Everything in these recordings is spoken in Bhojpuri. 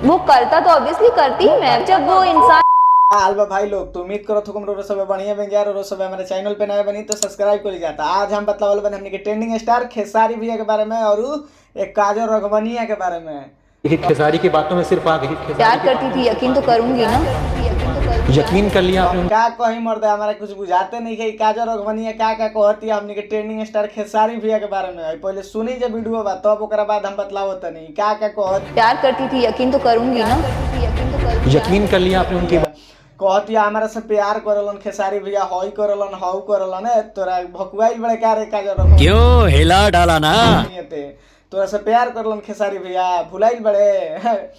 वो करता तो ऑब्वियसली करती ही मैं, जब वो इंसान आलबा भाई लोग, तो उम्मीद करो तुम रोज सब बढ़िया बन जा रोज सब हमारे चैनल पे नए बनी तो सब्सक्राइब कर जाता। आज हम बतलावल बने हमने के ट्रेंडिंग स्टार खेसारी भैया के बारे में और एक काजल राघवनिया के बारे में। देखिए खेसारी की बातों में सिर्फ आ गई प्यार करती थी, यकीन तो करूंगी ना। यकीन कर लिया आपने। का कहीं मर्द हमारा कुछ बुझाते नहीं है। काजल राघवनिया का का कहती है हमने के ट्रेंडिंग स्टार खेसारी भैया के बारे में। पहले सुनी जब वीडियो बा तब ओकरा बाद हम बतलावत तनी का का कहत। प्यार करती थी, यकीन तो करूंगी ना। यकीन कर लिया आपने उनकी। कहती है हमारा से प्यार करलन खेसारी भैया, हई करलन हऊ करलन। ए तोरा भकुआइल बड़े का रे काजल राघवनिया, क्यों हिला डाला ना। तोरा से प्यार करलन खेसारी भैया, भुलाइल बड़े।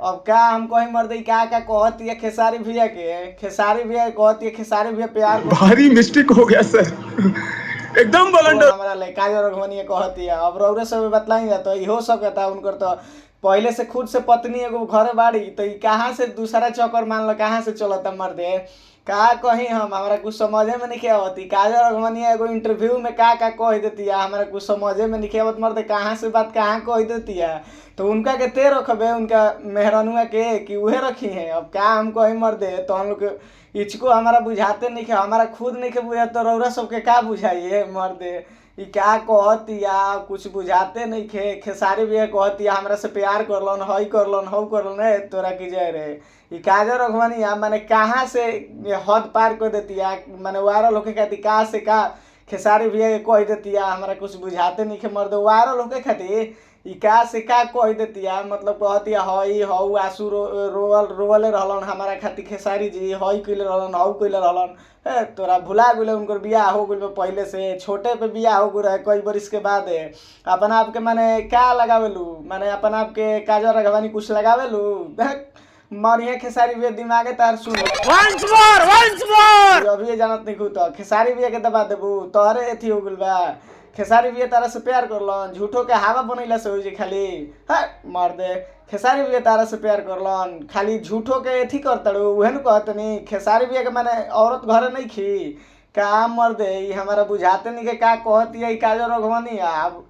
अब का हम कहीं मर दई का का कहती है खेसारी भैया के। खेसारी भैया कहती है खेसारी भैया प्यार भारी मिस्टेक हो गया सर, एकदम बलंडर। हमारा ले काजल राघवनिया कहती है। अब रौरे सब बतलाई जा तो इहो सकता उनकर तो पहले से खुद से पत्नी एगो घरे बाड़ी तो कहाँ से दूसरा चक्कर मान लो कहाँ से चलता मर्दे। का कहीं हम हमारा कुछ समझे में नहीं आवती। काजल राघवनिया एगो इंटरव्यू में का का कह देती है, हमारा कुछ समझे में नहीं आवत मर्दे, कहाँ से बात कहाँ कह देती है। तो उनका के ते रखबे उनका मेहरनुआ के कि उहे रखी है। अब का हम कहीं मर्दे तो हम लोग इचको हमारा बुझाते नहीं है, हमारा खुद नहीं बुझा तो रौरा सबके का बुझाइए मर्दे। ई का कहतिया कुछ बुझाते नहीं खे। खेसारी भैया कहतिया हमरा से प्यार करलन हई करलन हऊ करलन। ए तोरा की जाए रे ई काजल राघवनिया माने कहाँ से हद पार कर देतिया, माने वायरल होके खातिर का से का खेसारी भैया के कह देतिया। हमरा कुछ बुझाते नहीं खे मर्द, वायरल होके खातिर ई का से का कह देतिया। मतलब कहतिया हई हऊ आंसू रोवल रोवले रहलन हमारा खातिर खेसारी जी, हई कइले रहलन हऊ कइले रहलन। ए तोरा भुला गेल उनकर बियाह हो गेल पहले से, छोटे पे बियाह हो गेल रहे कई बरिस के बाद। अपना आप के माने का लगावेलू, माने अपना आप के काजल राघवानी कुछ लगावेलू। मरिया खेसारी भैया दिमागे तार सुन वंस मोर वंस मोर। अभी जानत नहीं तो खेसारी भैया के दबा देबू तोहरे एथी हो गेल बा। खेसारी भैया तारा से प्यार करलन, झूठो के हवा बनैला से हो जे खाली है मर दे। खेसारी भैया तारा से प्यार करलन खाली झूठो के एथी करतड़ू, उहे नु कहतनी खेसारी भैया के माने औरत घरे नहीं खी का मर दे। ई हमारा बुझाते नहीं के का कहती है काजल राघवनिया। अब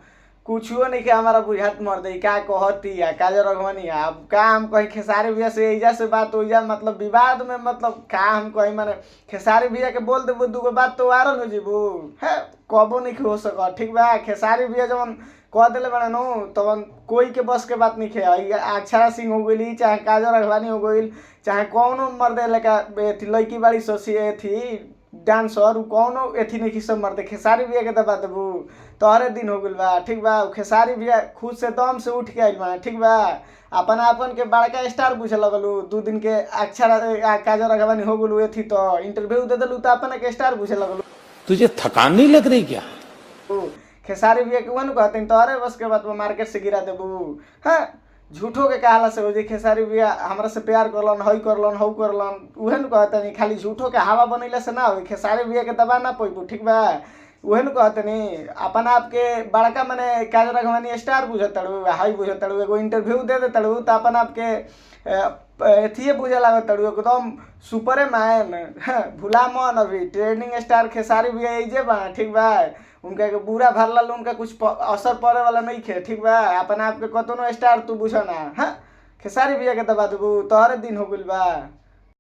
कुछो नहीं के हमारा बुझात मर दे का कहती है काजल राघवनिया। अब का हम कहीं खेसारी भैया से एजा से बात ओइजा मतलब विवाद में मतलब का हम कहीं माने खेसारी भैया के बोल देबू दूगो बात तो वायरल हो जेबू है, कबो नहीं हो सक। ठीक बा खेसारी भैया जवन कह दिले बड़ा नु तवन कोई के बस के बात नहीं खे। अक्षरा सिंह हो गई चाहे काजल राघवानी हो गई चाहे कौनो मर्दे लेका एथी लड़की बाड़ी सोसी एथी डांसर कौनो एथी नहीं सब मर्दे खेसारी भैया के दबा देबू तोहरे दिन हो गइल बा। ठीक बा खेसारी भैया खुद से दम से उठ के आइल बा। ठीक बा अपन अपन के बड़का स्टार बुझे लगलू, दू दिन के अक्षरा काजल राघवानी हो गेलू एथी तो इंटरव्यू दे देलू तो अपन के स्टार बुझे लगलू। तुझे थकान नहीं लग रही क्या? खेसारी भैया के उहे नु कहते तोहरे बस के बात मार्केट से गिरा देबू। हाँ झूठो के कहला से हो जे खेसारी भैया हमरा से प्यार करलन हई करलन हऊ करलन, उहे नु कहतनी खाली झूठो के हवा बनैला से ना होई। खेसारी भैया के दबा ना पैबू। ठीक बा उहे नु कहतनी अपन आप के बड़का माने काजल राघवानी स्टार बुझतड़ू हई बुझतड़ू एगो इंटरव्यू दे देतड़ू तो अपन आप के एथिए बुझे लागतड़ू एकदम सुपरे मैन। भुला मन अभी ट्रेंडिंग स्टार खेसारी भैया एजे बा। ठीक बा उनका के बुरा भरला उनका कुछ असर पड़े वाला नहीं खे। ठीक बा अपन आप के कतनो स्टार तू बुझ ना। हाँ खेसारी भैया के दबा देबू तोहरे दिन हो गेल बा।